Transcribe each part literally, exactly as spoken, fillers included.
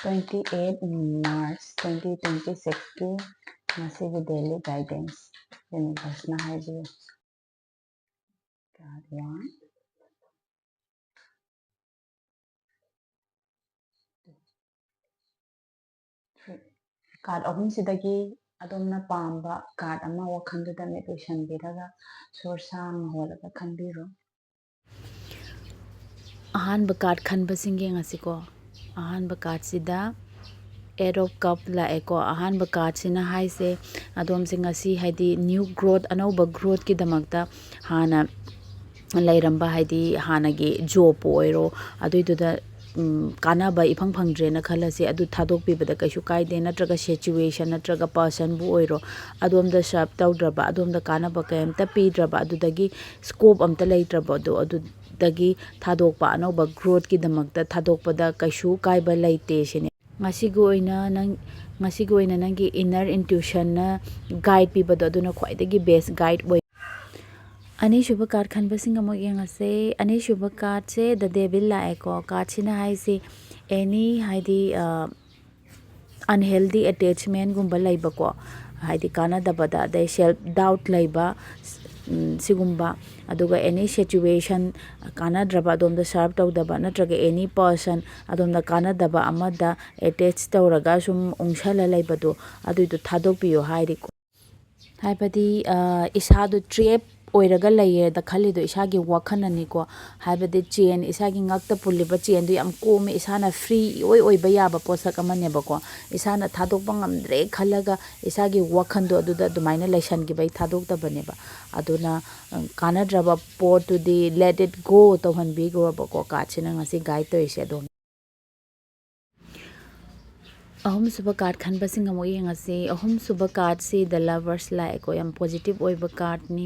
Twenty eight March twenty twenty sixꯀꯤ ꯉꯁꯤꯒꯤ daily guidance ꯌꯨꯅꯤꯚꯔꯁꯅ ꯍꯥꯏꯕꯤꯌꯨ꯫ Card one, three꯫ Card ꯑꯍꯨꯝꯁꯤꯗꯒꯤ ꯑꯗꯣꯝꯅ ꯄꯥꯝꯕ card ꯑꯃ ꯋꯥꯈꯜꯗꯨꯗ ꯃꯤꯠ ꯎꯏꯁꯟꯕꯤꯔꯒ ꯁꯣꯔ ꯁꯥꯡꯅ ꯍꯣꯜꯂꯒ ꯈꯟꯕꯤꯔꯣ꯫ ꯑꯍꯥꯟꯕ card ꯈꯟꯕꯁꯤꯡ ꯌꯦꯡꯉꯁꯤꯀꯣ꯫ ꯑꯍꯥꯟꯕ cardꯁꯤꯗ Eight of Cup ꯂꯥꯛꯑꯦꯀꯣ꯫ ꯑꯍꯥꯟꯕ cardꯁꯤꯅ ꯍꯥꯏꯁꯦ ꯑꯗꯣꯝꯁꯦ ꯉꯁꯤ ꯍꯥꯏꯗꯤ new growth, ꯑꯅꯧꯕ growthꯀꯤꯗꯃꯛꯇ ꯍꯥꯟꯅ ꯂꯩꯔꯝꯕ ꯍꯥꯏꯗꯤ ꯍꯥꯟꯅꯒꯤ jobꯄꯨ ꯑꯣꯏꯔꯣ, ꯑꯗꯨꯏꯗꯨꯗ ꯎꯝ, ꯀꯥꯟꯅꯕ ꯏꯐꯪ ꯐꯪꯗ꯭ꯔꯦꯅ ꯈꯜꯂꯁꯦ, ꯑꯗꯨ ꯊꯥꯗꯣꯛꯄꯤꯕꯗ ꯀꯩꯁꯨ ꯀꯥꯏꯗꯦ꯫ ꯅꯠꯇ꯭ꯔꯒ situation ꯅꯠꯇ꯭ꯔꯒ personꯕꯨ ꯑꯣꯏꯔꯣ, ꯑꯗꯣꯝꯗ serve ꯇꯧꯗ꯭ꯔꯕ, ꯑꯗꯣꯝꯗ ꯀꯥꯟꯅꯕ ꯀꯩꯝꯇ ꯄꯤꯗ꯭ꯔꯕ, ꯑꯗꯨꯗꯒꯤ scope ꯑꯝꯇ ꯂꯩꯇ꯭ꯔꯕꯗꯣ, ꯑꯗꯨꯗꯒꯤ ꯊꯥꯗꯣꯛꯄ, ꯑꯅꯧꯕ growthꯀꯤꯗꯃꯛꯇ ꯊꯥꯗꯣꯛꯄꯗ ꯀꯩꯁꯨ ꯀꯥꯏꯕ ꯂꯩꯇꯦ ꯁꯤꯅꯦ꯫ ꯉꯁꯤꯒꯤ ꯑꯣꯏꯅ ꯅꯪ, ꯉꯁꯤꯒꯤ ꯑꯣꯏꯅ ꯅꯪꯒꯤ inner intuitionꯅ guide ꯄꯤꯕꯗꯣ, ꯑꯗꯨꯅ ꯈ꯭ꯋꯥꯏꯗꯒꯤ best guide ꯑꯣꯏ꯫ ꯑꯅꯤꯁꯨꯕ card ꯈꯟꯕꯁꯤꯡ ꯑꯃꯨꯛ ꯌꯦꯡꯉꯁꯦ꯫ ꯑꯅꯤꯁꯨꯕ cardꯁꯦ The Devil ꯂꯥꯛꯑꯦꯀꯣ꯫ Cardꯁꯤꯅ ꯍꯥꯏꯁꯤ any ꯍꯥꯏꯗꯤ, ꯑ, unhealthy attachmentꯒꯨꯝꯕ ꯂꯩꯕꯀꯣ, ꯍꯥꯏꯗꯤ ꯀꯥꯟꯅꯗꯕꯗ, ꯑꯗꯩ self doubt ꯂꯩꯕ, ꯎꯝ, ꯁꯤꯒꯨꯝꯕ, ꯑꯗꯨꯒ any situation ꯀꯥꯟꯅꯗ꯭ꯔꯕ, ꯑꯗꯣꯝꯗ serve ꯇꯧꯗꯕ, ꯅꯠꯇ꯭ꯔꯒ any person ꯑꯗꯣꯝꯗ ꯀꯥꯟꯅꯗꯕ ꯑꯃꯗ attach ꯇꯧꯔꯒ ꯁꯨꯝ ꯎꯪꯁꯜꯂ ꯂꯩꯕꯗꯣ, ꯑꯗꯨꯏꯗꯣ ꯊꯥꯗꯣꯛꯄꯤꯌꯣ ꯍꯥꯏꯔꯤꯀꯣ꯫ ꯍꯥꯏꯕꯗꯤ, ꯑ, ꯏꯁꯥꯗꯣ trap ꯑꯣꯏꯔꯒ ꯂꯩꯌꯦꯗ ꯈꯜꯂꯤꯗꯣ ꯏꯁꯥꯒꯤ ꯋꯥꯈꯜꯅꯅꯤꯀꯣ꯫ ꯍꯥꯏꯕꯗꯤ chain, ꯏꯁꯥꯒꯤ ꯉꯛꯇ ꯄꯨꯜꯂꯤꯕ chainꯗꯣ ꯌꯥꯝ ꯀꯣꯝꯃꯦ, ꯏꯁꯥꯅ free ꯏꯑꯣꯏ ꯑꯣꯏꯕ ꯌꯥꯕ ꯄꯣꯠꯁꯛ ꯑꯃꯅꯦꯕꯀꯣ꯫ ꯏꯁꯥꯅ ꯊꯥꯗꯣꯛꯄ ꯉꯝꯗ꯭ꯔꯦ ꯈꯜꯂꯒ ꯏꯁꯥꯒꯤ ꯋꯥꯈꯜꯗꯣ ꯑꯗꯨꯗ ꯑꯗꯨꯃꯥꯏꯅ ꯂꯩꯁꯟꯈꯤꯕꯩ ꯊꯥꯗꯣꯛꯇꯕꯅꯦꯕ꯫ ꯑꯗꯨꯅ, ꯑ, ꯀꯥꯟꯅꯗ꯭ꯔꯕ ꯄꯣꯠꯇꯨꯗꯤ let it go ꯇꯧꯍꯟꯕꯤꯈ꯭ꯔꯣꯕꯀꯣ꯫ Cardꯁꯤꯅ ꯉꯁꯤ guide ꯇꯧꯔꯤꯁꯦ ꯑꯗꯣꯝ꯫ ꯑꯍꯨꯝꯁꯨꯕ card ꯈꯟꯕꯁꯤꯡ ꯑꯃꯨꯛ ꯌꯦꯡꯉꯁꯤ꯫ ꯑꯍꯨꯝꯁꯨꯕ cardꯁꯤ The Lovers ꯂꯥꯛꯑꯦꯀꯣ꯫ ꯌꯥꯝ positive ꯑꯣꯏꯕ cardꯅꯤ꯫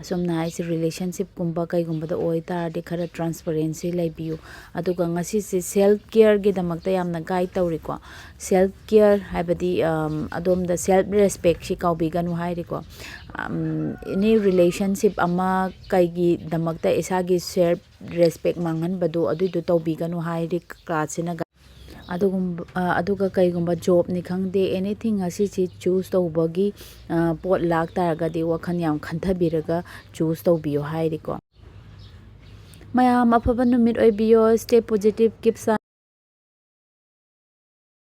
ꯑꯁꯣꯝꯅ ꯍꯥꯏꯁꯤ relationshipꯀꯨꯝꯕ ꯀꯩꯒꯨꯝꯕꯗ ꯑꯣꯏꯇꯥꯔꯗꯤ ꯈꯔ transparency ꯂꯩꯕꯤꯌꯨ꯫ ꯑꯗꯨꯒ ꯉꯁꯤꯁꯦ self careꯒꯤꯗꯃꯛꯇ ꯌꯥꯝꯅ guide ꯇꯧꯔꯤꯀꯣ꯫ Self care ꯍꯥꯏꯕꯗꯤ, ꯑꯝ, ꯑꯗꯣꯝꯗ self respectꯁꯤ ꯀꯥꯎꯕꯤꯒꯅꯨ ꯍꯥꯏꯔꯤꯀꯣ꯫ ꯑꯝ, any relationship ꯑꯃ ꯀꯩꯒꯤꯗꯃꯛꯇ ꯏꯁꯥꯒꯤ self respect ꯃꯥꯡꯍꯟꯕꯗꯣ ꯑꯗꯨꯏꯗꯣ ꯇꯧꯕꯤꯒꯅꯨ ꯍꯥꯏꯔꯤ cardꯁꯤꯅ꯫ ꯑꯗꯨꯒꯨꯝꯕ ꯑꯗꯨꯒ ꯀꯩꯒꯨꯝꯕ ꯖꯣꯕꯅꯤ ꯈꯪꯗꯦ, ꯑꯦꯅꯤꯊꯤꯡ ꯑꯁꯤꯁꯤ ꯆꯨꯁ ꯇꯧꯕꯒꯤ ꯄꯣꯠ ꯂꯥꯛꯇꯥꯔꯒꯗꯤ ꯋꯥꯈꯜ ꯌꯥꯝ ꯈꯟꯊꯕꯤꯔꯒ ꯆꯨꯁ ꯇꯧꯕꯤꯌꯨ ꯍꯥꯏꯔꯤꯀꯣ꯫ ꯃꯌꯥꯝ ꯑꯐꯕ ꯅꯨꯃꯤꯠ ꯑꯣꯏꯕꯤꯌꯣ꯫ Stay positive, keep shining꯫